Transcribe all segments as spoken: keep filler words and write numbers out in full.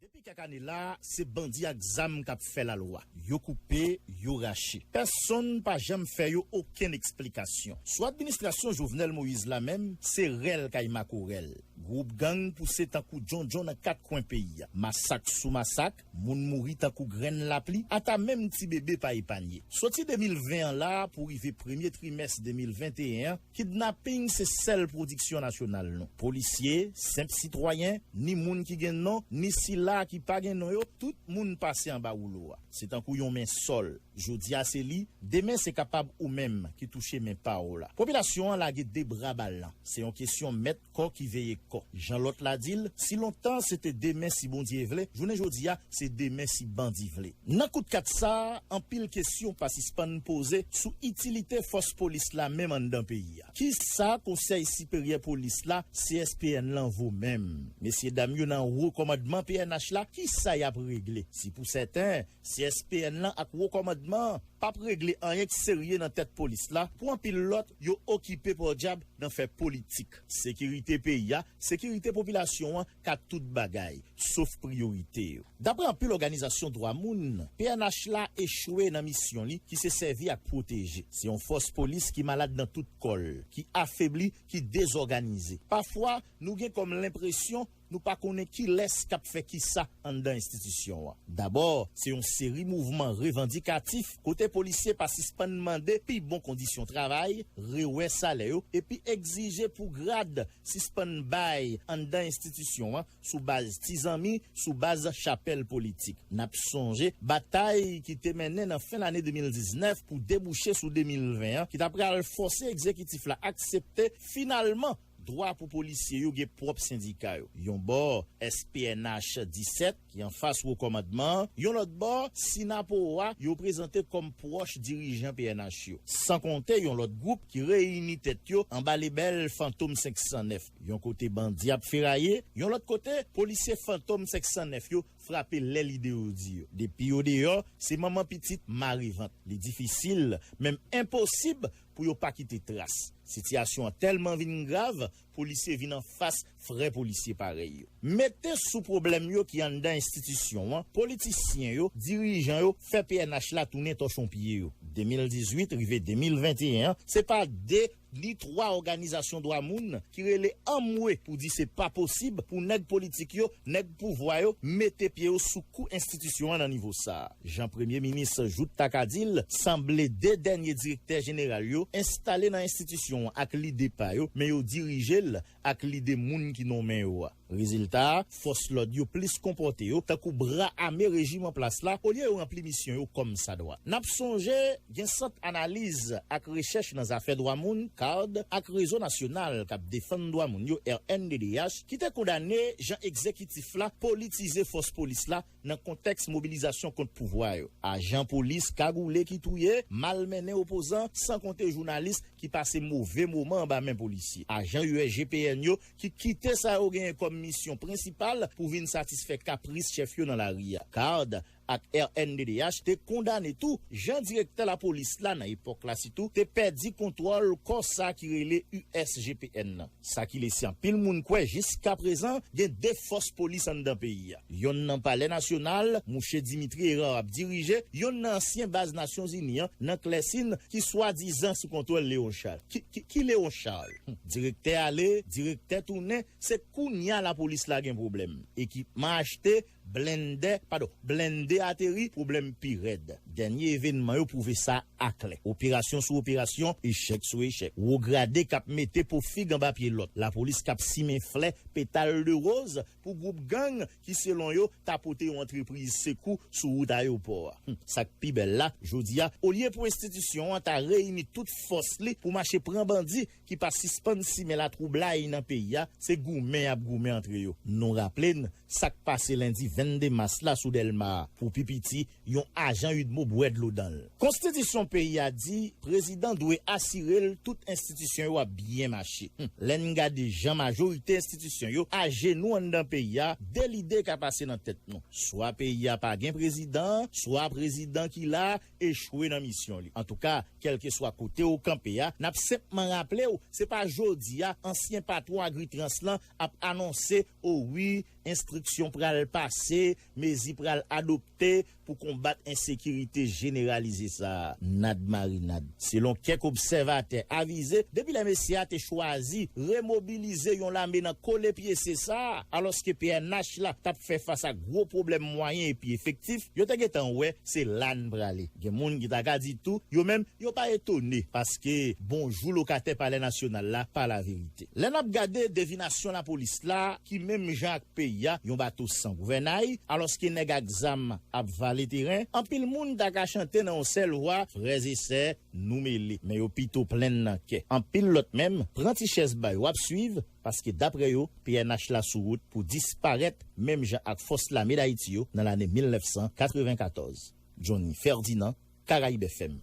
Depi kèk ane la, se bandi ak zam k ap fè lalwa. Yo koupe, yo rache. Pèsonn pa janm fè yo okenn eksplikasyon. Sou administrasyon Jovenel Moïse la menm, se rèl kay makorèl. Gwoup gang pouse tankou djondjon nan kat kwen peyi a. Masak sou masak, moun mouri tankou grenn lapli, ata menm ti bebe pa epanye. Soti de mil ven an la pou rive premye trimès de mil venteyen an, kidnaping se sèl pwodiksyon nasyonal nou. Polisye, senp sitwayen, ni moun ki gen non, ni sila ki pa gen non yo, tout moun pase anba woulo a. Se tankou yon men sòl. Jodi a se li, demen se kapab ou menm ki touche men pa w la. Popilasyon an lage de bra balan. Se yon kesyon mèt kò ki veye kò. Jan lòt la di l, si lontan se te demen si Bondye vle, jounen jodi a se demen si bandi vle. Nan kout kat sa, anpil kesyon pa sispann poze sou itilite fòs polis la menm anndan peyi a. Kisa Konsèy Siperyè Polis la, C S P N lan, vo menm? Mesyedam yo nan wo kòmandman P N H la, kisa y ap regle? Si pou sèten, C S P N lan ak wo kòmandman an p ap regle anyen k serye nan tèt polis la, pou anpil lòt, yo okipe pòdyab nan fè politik. Sekirite peyi a, sekirite popilasyon an ka tout bagay, sof priyorite yo. Dapre anpil òganizasyon dwa moun, P N H la echwe nan misyon li ki se sèvi ak pwoteje. Se yon fòs polis ki malad nan tout kò l, ki afebli, ki dezòganize. Pafwa, nou gen kòm lenpresyon nou pa konnen kilès k ap fè kisa anndan enstitisyon an. Dabò, se yon seri mouvman revandikatif kote polisye pa sispann mande pi bon kondisyon travay, rewè salè yo, epi egzije pou grad sispann bay anndan enstitisyon an sou baz ti zanmi, sou baz chapèl politik. N ap sonje batay ki te mennen nan fen lane de mil diznèf pou debouche sou de mil ven an, ki ta pral fòse egzekitif la aksepte finalman dwa pou polisye yo gen pwòp sendika yo. Yon bò, S P N H disèt, ki anfas wo kòmandman an, yon lòt bò, Sinapowa, yo prezante kòm pwòch dirijan P N H yo. San konte yon lòt gwoup ki reyini tèt yo anba lebèl Fantom senk san nèf. Yon kote bandi ap feraye, yon lòt kote, polisye Fantom senk san nèf yo frape lè lide yo di yo. Depi yo deyò, se manman pitit mare vant. Li difisil, menm enposib pou yo pa kite tras. Sitiyasyon an tèlman vin grav, polisye vin anfas frè polisye parèy yo. Mete sou pwoblèm yo ki anndan enstitisyon an, politisyen yo, dirijan yo fè P N H la tounen tòchon pye yo. De mil dizuit rive de mil venteyen an, se pa de ni twa òganizasyon dwa moun ki rele anmwe pou di se pa posib pou nèg politik yo, nèg pouvwa yo mete pye yo sou kou enstitisyon an nan nivo sa a. Jan Premye Minis Jouthe ta ka di l, sanble de dènye direktè jeneral yo enstale nan enstitisyon an ak lide pa yo, men yo dirije l ak lide moun ki nonmen yo a. Rezilta a, fòs lòd yo plis konpòte yo tankou bra ame rejim an plas la, olye yo ranpli misyon yo kòmsadwa. N ap sonje, gen Sant Analiz ak Rechèch nan Zafè Dwa Moun, CARD, ak Rezo Nasyonal k ap Defann Dwa Moun yo, R N D D H, ki te kondane jan egzekitif la politize fòs polis la nan kontèks mobilizasyon kont pouvwa yo. Ajan polis kagoule ki touye, malmennen opozan, san konte jounalis ki pase move moman anba men polisye. Ajan U S G P N yo ki kite sa yo genyen kòm misyon prensipal pou vin satisfè kapris chèf yo nan lari a. CARD ak R N D D H te kondane tou jan direktè lapolis la nan epòk la sitou te pèdi kontwòl kò sa ki rele U S G P N nan. Sa ki lese anpil moun kwè jiskaprezan gen de fòs polis anndan peyi a. Yonn nan Palè Nasyonal, mouche Dimitri Hérard ap dirije, yonn nan ansyen baz Nasyonzini an, nan Klèsin, ki swadizan sou kontwòl Léon Charles. Ki, ki, ki Léon Charles? Hmm. Direktè ale, direktè tounen, se kounye a lapolis la gen pwoblèm. Ekipman achte, blende, padon, blende ateri, pwoblèm pi rèd. Dènye evènman yo pwouve sa aklè. Operasyon sou operasyon, echèk sou echèk. Wo grade k ap mete po fig anba pye lòt. Lapolis k ap simen flè, petal de woz, pou gwoup gang ki, selon yo, ta pote yon antrepriz sekou sou wout ayewopò a. Hmm, sa k pi bèl la, jodi a, olye pou enstitisyon an ta reyini tout fòs li pou mache pran bandi ki pa sispann simen latwoublay nan peyi a, se goumen y ap goumen antre yo. Nou raple n sa k pase lendi vennde mas la sou Dèlma a. Pou pi piti, yon ajan UDMO bwè dlo dan l. Konstitisyon peyi a di prezidan dwe asire l tout enstitisyon yo ap byen mache. Hmm. Lè n gade jan majorite enstitisyon yo ajenou anndan peyi a, de lide ka pase nan tèt nou. Swa peyi a pa gen prezidan, swa prezidan ki la echwe nan misyon li. Antouka, kèlkeswa kote w kanpe a, n ap senpman raple w, se pa jodi a ansyen patwon Agritrans lan ap anonse, o wi, enstriksyon pral pase, mezi pral adopte pou konbat ensekirite jeneralize sa a. Nad marinad. Selon kèk obsèvatè avize, depi lè mesye a te chwazi remobilize yon lame nan kole pyese sa a, alòske P N H la t ap fè fas ak gwo pwoblèm mwayen epi efektif, yo te gentan wè se la n prale. Gen moun ki ta ka di tou, yo menm, yo pa etone, paske bonjou lokatè Palè Nasyonal la pa laverite. Lè n ap gade devinasyon lapolis la, ki menm jan ak peyi a, yon bato san gouvènay, alòske nèg ak zam ap vale teren, anpil moun ta ka chante nan yon sèl vwa, frè e sè, nou mele, men yo pito plenn nan kè. Anpil lòt menm pran ti chèz ba yo ap swiv, paske daprè yo, P N H la sou wout pou disparèt, menm jan ak fòs lame Dayiti yo nan lane mil nèf san katrevenkatòz. Johnny Ferdinand, Caraïbes F M.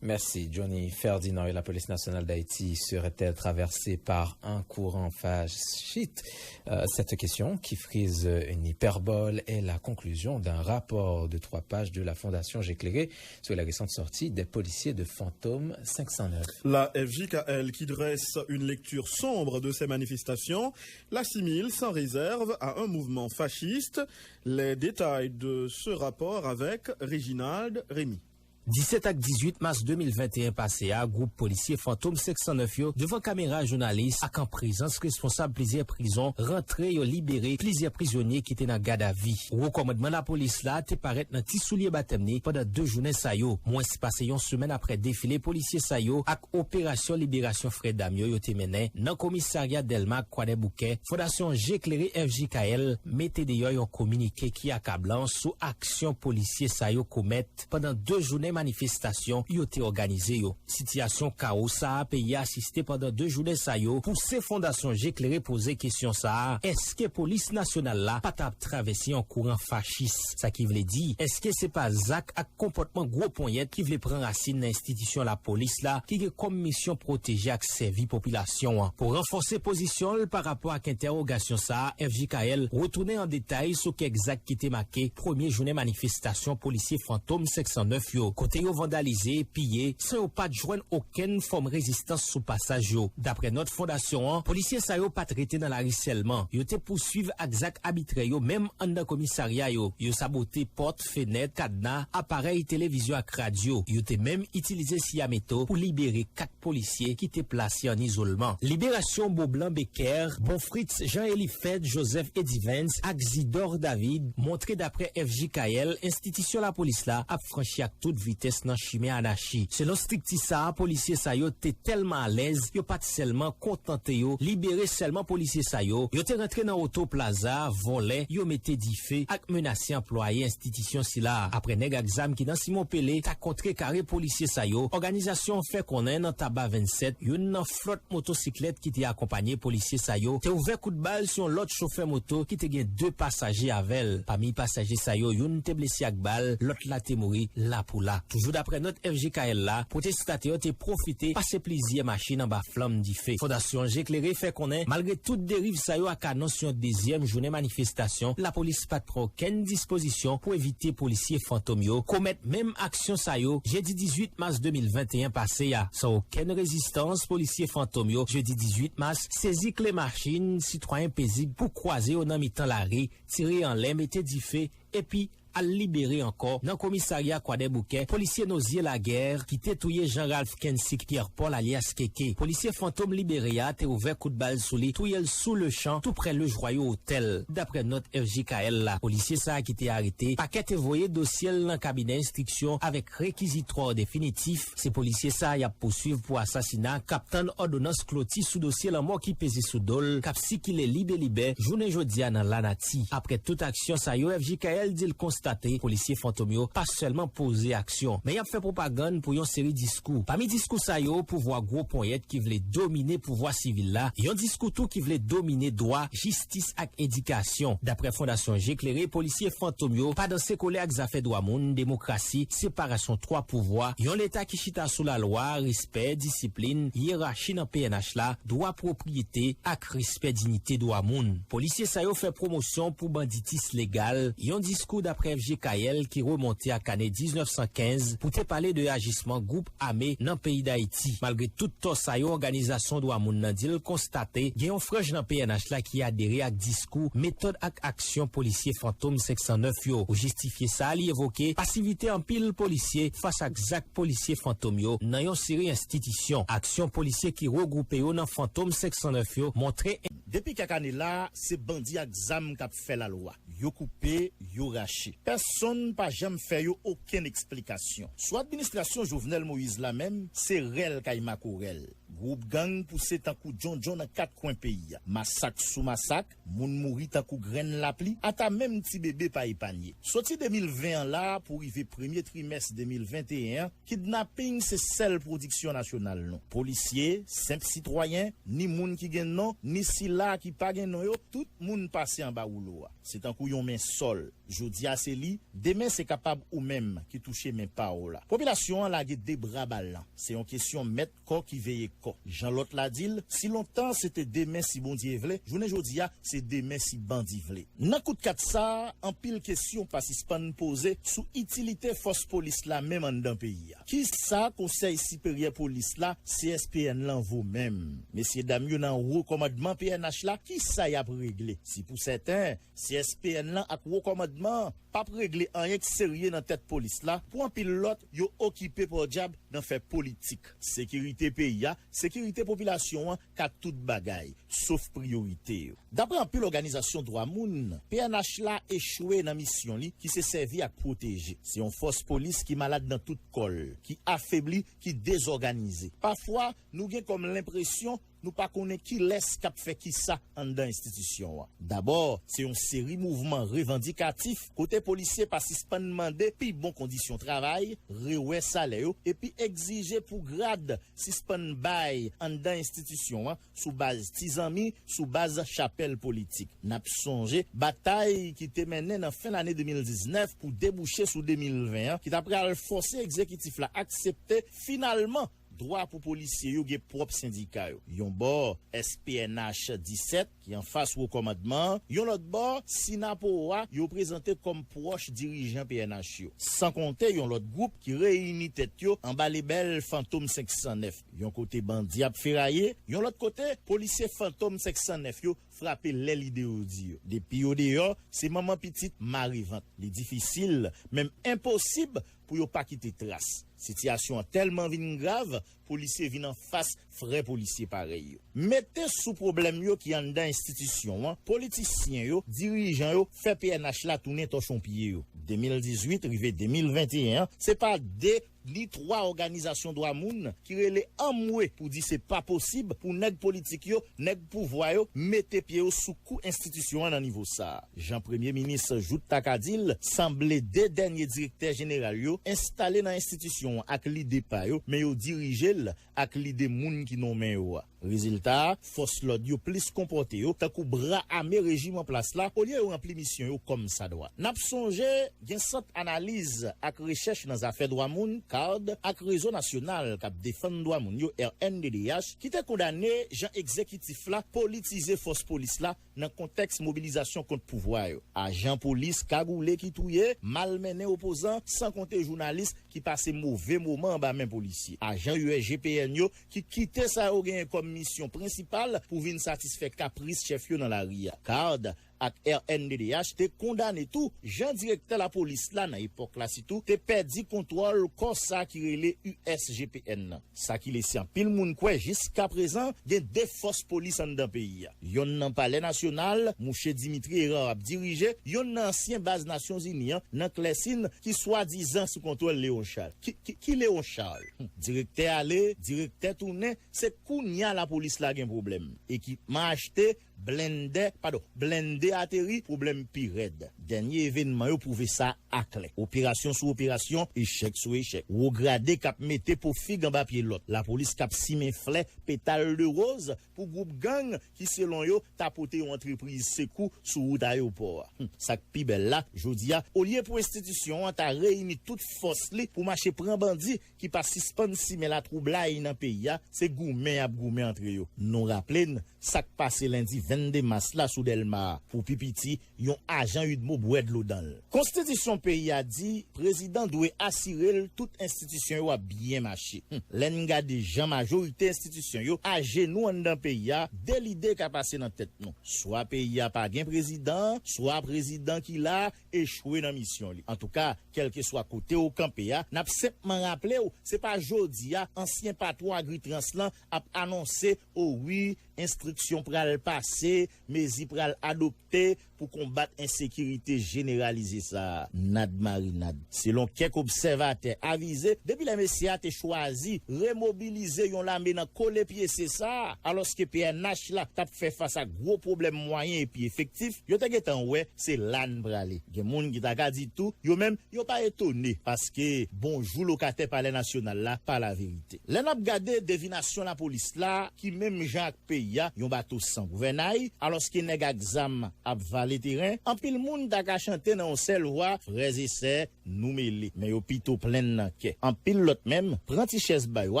Merci, Johnny Ferdinand. Et la police nationale d'Haïti serait-elle traversée par un courant fasciste? Euh, cette question qui frise une hyperbole est la conclusion d'un rapport de trois pages de la Fondation J'éclairé sur les récentes sorties des policiers de Fantôme cinq cent neuf. La F J K L, qui dresse une lecture sombre de ces manifestations, l'assimile sans réserve à un mouvement fasciste. Les détails de ce rapport avec Réginald Rémy. Disèt ak dizuit mas de mil venteyen pase a, gwoup polisye Fantom senk san nèf yo, devan kamera jounalis ak an prezans responsab plizyè prizon, rantre yo libere plizyè prizonye ki te nan gadavi. Wo kòmandman lapolis la te parèt nan ti soulye batèm ni pandan de jounen sa yo, mwens pase yon semèn apre defile polisye sa yo ak operasyon liberasyon frè dam yo yo te mennen nan komisarya Dèlma ak Kwadèboukè. Fondasyon Je Klere F J K L mete deyò yon kominike ki akablan sou aksyon polisye sa yo komèt pandan de jounen manifestasyon yo te òganize yo. Sitiyasyon kawo sa a peyi a asiste pandan de jounen sa yo pouse Fondasyon Je Klere poze kesyon sa a, èske polis nasyonal la pa t ap travèse yon kouran fachis? Sa ki vle di, èske se pa zak ak konpòtman gwo ponyèt ki vle pran rasin nan enstitisyon lapolis la ki gen kòm misyon pwoteje ak sèvi popilasyon an? Pou ranfòse pozisyon l pa rapò ak entèwogasyon sa a, F J K L retounen an detay sou kèk zak ki te make premye jounen manifestasyon polisye Fantom senk san nèf yo, kote yo vandalize, piye, san yo pa t jwenn okenn fòm rezistans sou pasaj yo. Daprè nòt fondasyon an, polisye sa yo pa t rete nan lari sèlman. Yo te pouswiv ak zak abitrè yo menm anndan komisarya yo. Yo sabote pòt, fenèt, kadna, aparèy televizyon ak radyo. Yo te menm itilize siyameto pou libere kat polisye ki te plase an izolman. Liberasyon Boblan Becker, Bonfritz Jean Elifèt, Joseph Edivens ak Zidor David montre daprè F J K L, enstitisyon lapolis la ap franchi ak tout vitès nan chimen anachi. Selon estrikti sa a, polisye sa yo te tèlman alèz, yo pa t sèlman kontante yo libere sèlman polisye sa yo, yo te rantre nan Auto Plaza, vòlè, yo mete dife ak menase anplwaye enstitisyon sila a. Aprè nèg ak zam ki nan Simon Pele ta kontrekare polisye sa yo, òganizasyon an fè konnen nan Taba vennsèt, youn nan flòt motosiklèt ki te akonpanye polisye sa yo te ouvè kout bal sou yon lòt chofè moto ki te gen de pasaje avè l. Pami pasaje sa yo, youn te blese ak bal, lòt la te mouri la pou la. Toujou daprè nòt F J K L la, pwotestatè yo te pwofite pase plizyè machin anba flanm dife. Fondasyon Je Klere fè konnen, malgre tout deriv sa yo ak anons yon dezyèm jounen manifestasyon, lapolis pa t pran okenn dispozisyon pou evite polisye Fantom yo komèt menm aksyon sa yo jedi dizuit mas de mil venteyen pase a. San okenn rezistans, polisye Fantom yo, jedi dizuit mas, sezi kle machin sitwayen pezib pou kwaze yo nan mitan lari, tire anlè, mete dife, epi al libere ankò nan komisarya Kwadèboukè, polisye Nozier Laguerre ki te touye Jean Ralph Kensik Pierre Paul alyas Keke. Polisye Fantom libere a te ouvè kout bal sou li, touye l sou lechan, tou prè Le Joyeux Hotel, daprè nòt F J K L la. Polisye sa a ki te arete, pakè te voye dosye l nan kabinè enstriksyon avèk rekizitwa definitif. Se polisye sa a y ap pouswiv pou asasina k ap tann òdonans kloti sou dosye lanmò ki peze sou do l, k ap sikile libelibè jounen jodi a nan lanati. Aprè tout aksyon sa yo, F J K L di l konstate polisye Fantom yo pa sèlman poze aksyon, men y ap fè pwopagann pou yon seri diskou. Pami diskou sa yo, pouvwa gwo ponyèt ki vle domine pouvwa sivil la, yon diskou tou ki vle domine dwa, jistis ak edikasyon. Daprè Fondasyon Je Klere, polisye Fantom yo pa danse kole ak zafè dwa moun, demokrasi, separasyon twa pouvwa, yon leta ki chita sou lalwa, respè, disiplin, yerachi nan P N H la, dwa pwopriyete ak respè diyite dwa moun. Polisye sa yo fè pwomosyon pou banditis legal, yon diskou daprè F J Kayèl ki remonte ak ane diznèf san kenz pou te pale de ajisman gwoup ame nan peyi Dayiti. Malgre tout tò sa yo, òganizasyon dwa moun nan di l konstate gen yon franj nan P N H la ki adere ak diskou, metòd ak aksyon polisye Fantom senk san nèf yo. Pou jistifye sa, li evoke pasivite anpil polisye fas ak zak polisye Fantom yo nan yon seri enstitisyon. Aksyon polisye ki regwoupe yo nan Fantom senk san nèf yo montre Depi kèk ane la, se bandi ak zam k ap fè lalwa. Yo koupe, yo rache. Pèsonn pa janm fè yo okenn eksplikasyon. Sou administrasyon Jovenel Moïse la menm, se rèl kay makorèl. Gwoup gang pouse tankou djondjon nan kat kwen peyi a. Masak sou masak, moun mouri tankou grenn lapli, ata menm ti bebe pa epanye. Soti de mil ven an la pou rive premye trimès de mil venteyen an, kidnaping se sèl pwodiksyon nasyonal nou. Polisye, senp sitwayen, ni moun ki gen non, ni sila ki pa gen non yo, tout moun pase anba woulo a. Se tankou yon men sòl. Jodi a se li, demen se kapab ou menm ki touche men pa w la. Popilasyon an lage de bra balan. Se yon kesyon mèt kò ki veye kò. Jan lòt la di l, si lontan se te demen si Bondye vle, jounen jodi a se demen si bandi vle. Nan kout kat sa, anpil kesyon pa sispann poze sou itilite fòs polis la menm anndan peyi a. Kisa Konsèy Siperyè Polis la, C S P N lan, vo menm? Mesyedam yo nan wo kòmandman P N H la, kisa y ap regle? Si pou sèten, C S P N lan ak wo kòmandman an p ap regle anyen k serye nan tèt polis la, pou anpil lòt, yo okipe pòdyab nan fè politik. Sekirite peyi a, sekirite popilasyon an ka tout bagay, sof priyorite yo. Dapre anpil òganizasyon dwa moun, P N H la echwe nan misyon li ki se sèvi ak pwoteje. Se yon fòs polis ki malad nan tout kò l, ki afebli, ki dezòganize. Pafwa, nou gen kòm lenpresyon nou pa konnen kilès k ap fè kisa anndan enstitisyon an. Dabò, se yon seri mouvman revandikatif kote polisye pa sispann mande pi bon kondisyon travay, rewè salè yo, epi egzije pou grad sispann bay anndan enstitisyon an sou baz ti zanmi, sou baz chapèl politik. N ap sonje batay ki te mennen nan fen lane de mil diznèf pou debouche sou de mil ven an, ki ta pral fòse egzekitif la aksepte finalman dwa pou polisye yo gen pwòp sendika yo. Yon bò, S P N H disèt, ki anfas wo kòmandman an, yon lòt bò, Sinapowa, yo prezante kòm pwòch dirijan P N H yo. San konte yon lòt gwoup ki reyini tèt yo anba lebèl Fantom senk san nèf. Yon kote bandi ap feraye, yon lòt kote, polisye Fantom senk san nèf yo frape lè lide yo di yo. Depi yo deyò, se manman pitit mare vant. Li difisil, menm enposib, pou yo pa kite tras. Sitiyasyon an tèlman vin grav, polisye vin anfas frè polisye parèy yo. Mete sou pwoblèm yo ki anndan enstitisyon an, politisyen yo, dirijan yo fè P N H la tounen tòchon pye yo. De mil dizuit rive de mil venteyen an, se pa de ni twa òganizasyon dwa moun ki rele anmwe pou di se pa posib pou nèg politik yo, nèg pouvwa yo mete pye yo sou kou enstitisyon an nan nivo sa a. Jan Premye Minis Jouthe ka di l, sanble de dènye direktè jeneral yo enstale nan enstitisyon an ak lide pa yo, men yo dirije l ak lide moun ki nonmen yo a. Rezilta a, fòs lòd yo plis konpòte yo tankou bra ame rejim an plas la, olye yo ranpli misyon yo kòmsadwa. N ap sonje, gen Sant Analiz ak Rechèch nan Zafè Dwa Moun, CARD, ak Rezo Nasyonal k ap Defann Dwa Moun yo, R N D D H, ki te kondane jan egzekitif la politize fòs polis la nan kontèks mobilizasyon kont pouvwa yo. Ajan polis kagoule ki touye, malmennen opozan, san konte jounalis ki pase move moman anba men polisye. Ajan U S G P N yo ki kite sa yo genyen kòm misyon prensipal pou vin satisfè kapris chèf yo nan lari a. CARD ak R N D D H te kondane tou jan direktè lapolis la nan epòk la sitou te pèdi kontwòl kò sa ki rele U S G P N nan. Sa ki lese anpil moun kwè jiskaprezan gen de fòs polis anndan peyi a. Yonn nan Palè Nasyonal, mouche Dimitri Hérard ap dirije, yonn nan ansyen baz Nasyonzini an, nan Klèsin, ki swadizan sou kontwòl Léon Charles. Ki, ki, ki Léon Charles? Hmm. Direktè ale, direktè tounen, se kounye a lapolis la gen pwoblèm. Ekipman achte, blende, padon, blende ateri, pwoblèm pi rèd. Dènye evènman yo pwouve sa aklè. Operasyon sou operasyon, echèk sou echèk. Wo grade k ap mete po fig anba pye lòt. Lapolis k ap simen flè, petal de woz, pou gwoup gang ki, selon yo, ta pote yon antrepriz sekou sou wout ayewopò a. Hmm, sa k pi bèl la, jodi a, olye pou enstitisyon an ta reyini tout fòs li pou mache pran bandi ki pa sispann simen latwoublay nan peyi a, se goumen y ap goumen antre yo. Nou raple n sa k pase lendi vennde mas la sou Dèlma a. Pou pi piti, yon ajan UDMO bwè dlo dan l. Konstitisyon peyi a di prezidan dwe asire l tout enstitisyon yo ap byen mache. Hmm. Lè n gade jan majorite enstitisyon yo ajenou anndan peyi a, de lide ka pase nan tèt nou. Swa peyi a pa gen prezidan, swa prezidan ki la echwe nan misyon li. Antouka, kèlkeswa kote w kanpe a, n ap senpman raple w, se pa jodi a ansyen patwon Agritrans lan ap anonse, o wi, enstriksyon pral pase, mezi pral adopte pou konbat ensekirite jeneralize sa a. Nad marinad. Selon kèk obsèvatè avize, depi lè mesye a te chwazi remobilize yon lame nan kole pyese sa a, alòske P N H la t ap fè fas a gwo pwoblèm mwayen epi efektif, yo te gentan wè se la n prale. Gen moun ki ta ka di tou, yo menm, yo pa etone paske bonjou lokatè Palè Nasyonal la pa laverite. Lè n ap gade devinasyon lapolis la, ki menm jan ak peyi a, yon bato san gouvènay, alòske nèg ak zam ap vale teren, anpil moun ta ka chante nan yon sèl vwa, frè e sè, nou mele, men yo pito plenn nan kè. Anpil lòt menm pran ti chèz ba yo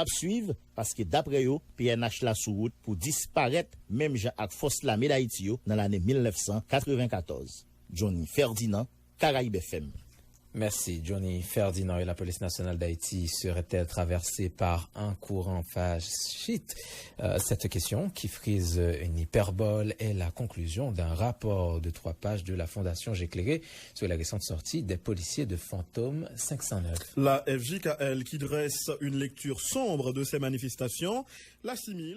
ap swiv, paske dapre yo, P N H la sou wout pou disparèt, menm jan ak fòs lame Dayiti yo nan lane mil nèf san katrevenkatòz. Johnny Ferdinand, Caraïbes F M. Merci, Johnny Ferdinand. Et la police nationale d'Haïti serait-elle traversée par un courant fasciste? Euh, cette question, qui frise une hyperbole, est la conclusion d'un rapport de trois pages de la Fondation J'éclairé sur la récente sortie des policiers de Fantôme cinq cent neuf. La F J K L, qui dresse une lecture sombre de ces manifestations, l'assimile